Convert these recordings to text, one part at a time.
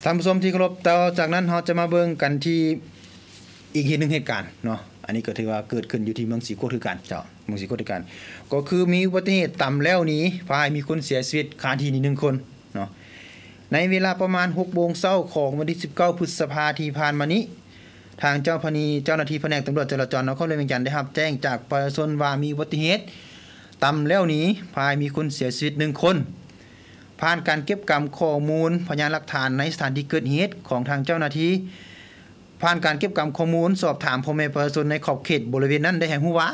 ທ່ານຜູ້ຊົມທີ່ເຄົາລົບ, ຕໍ່ຈາກນັ້ນເຮົາຈະມາເບິ່ງກັນທີ່ອີກເຫດໜຶ່ງເຫດການເນາະ. ອັນນີ້ກໍຖືວ່າເກີດຂຶ້ນຢູ່ທີ່ເມືອງສີໂຄດຄືກັນ. ເຈົ້າ. ເມືອງສີໂຄດຄືກັນ. ກໍຄືມີອຸບັດຕິເຫດຕຳແລ້ວໜີ ພາໃຫ້ມີຄົນເສຍຊີວິດຄາທີ່ນີ້ໜຶ່ງຄົນເນາະ. ໃນເວລາປະມານຫົກໂມງເຊົ້າຂອງວັນທີສິບເກົ້າ ພຶດສະພາທີ່ຜ່ານມານີ້, ທາງເຈົ້າພະນີ ເຈົ້າໜ້າທີ່ພະແນກຕຳຫຼວດຈະລາຈອນນະຄອນຫຼວງວຽງຈັນ ໄດ້ຮັບແຈ້ງຈາກປະຊາຊົນວ່າມີອຸບັດຕິເຫດຕຳແລ້ວໜີ ພາໃຫ້ມີຄົນເສຍຊີວິດໜຶ່ງຄົນ. ຜ່ານການເກັບກຳຂໍ້ມູນພະຍານຫຼັກຖານໃນສະຖານທີ່ເກີດເຫດຂອງທາງເຈົ້າໜ້າທີ່, ຜ່ານການເກັບກຳຂໍ້ມູນສອບຖາມພໍ່ແມ່ປະຊາຊົນໃນຂອບເຂດບໍລິເວນນັ້ນ ໄດ້ໃຫ້ຮູ້ວ່າ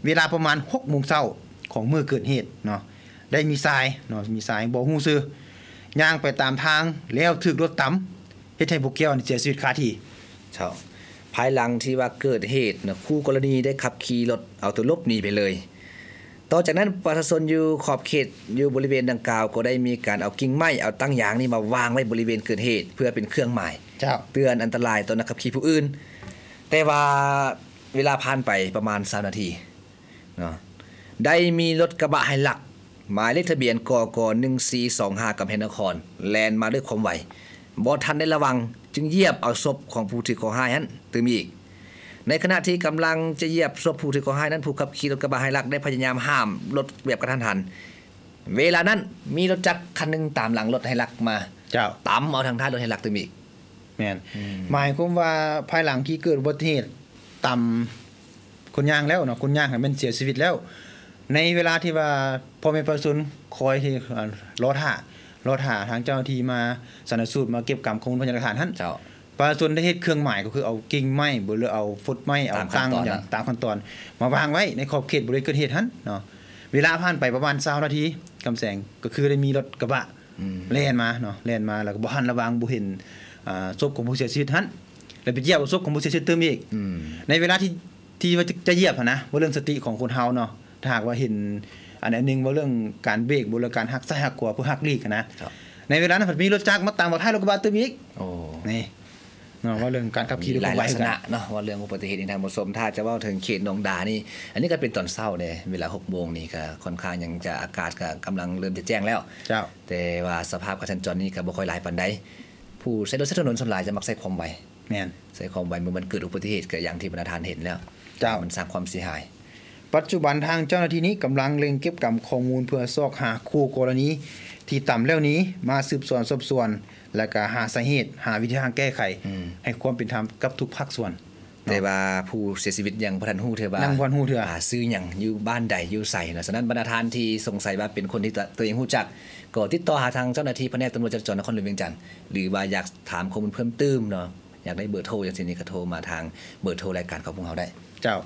ເວລາປະມານຫົກໂມງເຊົ້າຂອງມື້ເກີດເຫດເນາະ, ໄດ້ມີຊາຍເນາະ, ມີຊາຍບໍ່ຮູ້ຊື່ ຍ່າງໄປຕາມທາງ ແລ້ວຖືກລົດຕຳ ເຮັດໃຫ້ຜູ້ກ່ຽວນີ້ເສຍຊີວິດຄາທີ່. ເຈົ້າ. ພາຍຫຼັງທີ່ວ່າເກີດເຫດເນາະ, ຄູ່ກໍລະນີໄດ້ຂັບຂີ່ລົດເອົາຕົວຫຼົບໜີໄປເລີຍ. ຕໍ່ຈາກນັ້ນປະຊາຊົນຢູ່ຂອບເຂດ ຢູ່ບໍລິເວນດັ່ງກ່າວ ກໍໄດ້ມີການເອົາກິ່ງໄມ້ ເອົາຕາງຢາງນີ້ມາວາງໄວ້ບໍລິເວນເກີດເຫດ ເພື່ອເປັນເຄື່ອງໝາຍ ເຈົ້າ. ເຕືອນອັນຕະລາຍຕໍ່ນັກຂັບຂີ່ຜູ້ອື່ນ. ແຕ່ວ່າເວລາຜ່ານໄປປະມານຊາວນາທີເນາະ, ໄດ້ມີລົດກະບະໄຮລັກ ໝາຍເລກທະບຽນ ກກ ໜຶ່ງສີ່ສອງຫ້າ ກຳແພງນະຄອນ ແລ່ນມາດ້ວຍຄວາມໄວ, ບໍ່ທັນໄດ້ລະວັງ ຈຶ່ງຢຽບເອົາສົບຂອງຜູ້ຖືກເຄາະຮ້າຍຫັ້ນຕື່ມອີກ. ໃນຂະນະທີ່ກຳລັງຈະຢຽບສົບຜູ້ຖືກເຄາະຮ້າຍນັ້ນ, ຜູ້ຂັບຂີ່ລົດກະບະໄຮລັກໄດ້ພະຍາຍາມຫ້າມລົດແບບກະທັນຫັນ. ເວລານັ້ນມີລົດຈັກຄັນໜຶ່ງຕາມຫຼັງລົດໄຮລັກມາ ເຈົ້າ. ຕຳເອົາທາງທ້າຍລົດໄຮລັກຕື່ມອີກ. ແມ່ນ. ອືມ. ໝາຍຄວາມວ່າພາຍຫຼັງທີ່ເກີດອຸບັດຕິເຫດຕຳຄົນຍ່າງແລ້ວເນາະ, ຄົນຍ່າງຫັ້ນແມ່ນເສຍຊີວິດແລ້ວ. ໃນເວລາທີ່ວ່າພໍ່ແມ່ປະຊາຊົນຄອຍທີ່ ອ່າ ລໍຖ້າ ລໍຖ້າທາງເຈົ້າໜ້າທີ່ມາຊັນນະສູດ ມາເກັບກຳຂໍ້ມູນພະຍານຫຼັກຖານຫັ້ນ, ເຈົ້າ. ປະຊາຊົນໄດ້ເຮັດເຄື່ອງໝາຍ ກໍຄືເອົາກິ່ງໄມ້ບໍ ຫຼືເອົາຟົດໄມ້ ເອົາຕາງ ຕາມຂັ້ນຕອນ ຫຍັງ ເນາະ ຕາມຂັ້ນຕອນ ມາວາງໄວ້ໃນຂອບເຂດບໍລິເວນເກີດເຫດຫັ້ນເນາະ. ເວລາຜ່ານໄປປະມານຊາວນາທີ ຄຳແສງ, ກໍຄືໄດ້ມີລົດກະບະ ອືມ ແລ່ນມາເນາະ, ແລ່ນມາແລ້ວກໍບໍ່ທັນລະວັງ, ບໍ່ເຫັນ ອ່າ ສົບຂອງຜູ້ເສຍຊີວິດຫັ້ນ ແລ້ວໄປຢຽບເອົາສົບຂອງຜູ້ເສຍຊີວິດຕື່ມອີກ. ອືມ. ໃນເວລາທີ່ ທີ່ວ່າຈະ ຈະຢຽບຫັ້ນນະ, ເວົ້າເລື່ອງສະຕິຂອງຄົນເຮົາເນາະ, ຖ້າຫາກວ່າເຫັນອັນ ອັນໜຶ່ງ ເວົ້າເລື່ອງການເບຣກບໍ ຫຼືການຫັກຊ້າຍຫັກຂວາເພື່ອຫັກຫຼີກຫັ້ນນະ, ເຈົ້າ. ໃນເວລານັ້ນພັດມີລົດຈັກມາຕາມວ່າທ້າຍລົດກະບະຕື່ມອີກ. ໂອ້ ນີ້ເນາະ, ເວົ້າເລື່ອງການຂັບຂີ່ດ້ວຍຄວາມໄວຄືກັນ. ມີຫຼາຍລັກສະນະເນາະ, ເວົ້າເລື່ອງອຸບັດຕິເຫດນີ້ທ່ານຜູ້ຊົມ, ຖ້າຈະເວົ້າເຖິງເຂດໜອງດານີ້, ອັນນີ້ກໍເປັນຕອນເຊົ້າເດ້, ເວລາຫົກໂມງນີ້ກໍຄ່ອນຂ້າງຍັງຈະ ອາກາດກໍກຳລັງເລີ່ມຈະແຈ້ງແລ້ວ, ເຈົ້າ. ແຕ່ວ່າສະພາບການສັນຈອນນີ້ກໍບໍ່ຄ່ອຍຫຼາຍປານໃດ. ຜູ້ໃຊ້ລົດໃຊ້ຖະໜົນສ່ວນຫຼາຍຈະມັກໃຊ້ຄວາມໄວ. ແມ່ນ. ໃຊ້ຄວາມໄວ ເມື່ອມັນເກີດອຸບັດຕິເຫດກໍຢ່າງທີ່ບັນດາທ່ານເຫັນແລ້ວ, ເຈົ້າ. ມັນສ້າງຄວາມເສຍຫາຍ. ປັດຈຸບັນທາງເຈົ້າໜ້າທີ່ນີ້ກຳລັງເລັ່ງເກັບກຳຂໍ້ມູນເພື່ອຊອກຫາຄູ່ກໍລະນີທີ່ຕຳແລ້ວໜີ ມາສືບສວນສອບສວນ ແລະກະຫາສາເຫດ, ຫາວິທີທາງແກ້ໄຂ ອືມ ໃຫ້ຄວາມເປັນທຳກັບທຸກພາກສ່ວນ. ແຕ່ວ່າຜູ້ເສຍຊີວິດຍັງບໍ່ທັນຮູ້ເທື່ອວ່າ ຍັງບໍ່ທັນຮູ້ເທື່ອ ອ່າ ຊື່ຫຍັງ, ຢູ່ບ້ານໃດ, ຢູ່ໃສເນາະ. ສະນັ້ນບັນດາທ່ານທີ່ສົງໄສວ່າເປັນຄົນທີ່ ຕ- ຕົວເອງຮູ້ຈັກ, ກໍຕິດຕໍ່ຫາທາງເຈົ້າໜ້າທີ່ພະແນກຕຳຫຼວດຈະລາຈອນນະຄອນຫຼວງວຽງຈັນ ຫຼືວ່າຢາກຖາມຂໍ້ມູນເພີ່ມຕື່ມເນາະ, ຢາກໄດ້ເບີໂທຈັ່ງຊີ້ນີ້ ກໍໂທມາທາງເບີໂທລາຍການຂອງພວກເຮົາໄດ້. ເຈົ້າ.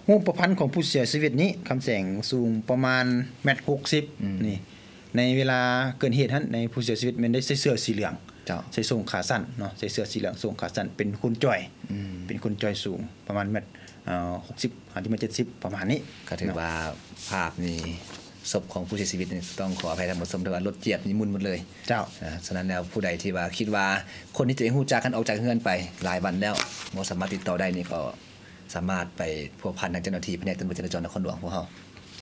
ຮູບປະພັນຂອງຜູ້ເສຍຊີວິດນີ້ ຄຳແສງ ສູງປະມານແມັດຫົກສິບ ອືມ ນີ້. ໃນເວລາເກີດເຫດຫັ້ນ ໃນຜູ້ເສຍຊີວິດແມ່ນໄດ້ໃສ່ເສື້ອສີເຫຼືອງ ເຈົ້າ ໃສ່ໂສ້ງຂາສັ້ນເນາະ, ໃສ່ເສື້ອສີເຫຼືອງ ໂສ້ງຂາສັ້ນ ເປັນຄົນຈ່ອຍ ອືມ ເປັນຄົນຈ່ອຍສູງປະມານແມັດ ເອີ ຫົກສິບ ຫາທີ່ແມັດເຈັດສິບ ປະມານນີ້. ກໍຖືວ່າພາບນີ້ ສົບຂອງຜູ້ເສຍຊີວິດນີ້ ຕ້ອງຂໍອະໄພທ່ານຜູ້ຊົມ ຖືວ່າລົດຈຽບນີ້ໝຸ່ນໝົດເລີຍ ເຈົ້າ. ອາ ສະນັ້ນແລ້ວ ຜູ້ໃດທີ່ວ່າຄິດວ່າຄົນທີ່ຕົວເອງຮູ້ຈັກຫັ້ນອອກຈາກເຮືອນໄປຫຼາຍວັນແລ້ວ ບໍ່ສາມາດຕິດຕໍ່ໄດ້ນີ້ ກໍສາມາດໄປພົວພັນທາງເຈົ້າໜ້າທີ່ພະແນກຕຳຫຼວດຈະລາຈອນນະຄອນຫຼວງພວກເຮົາ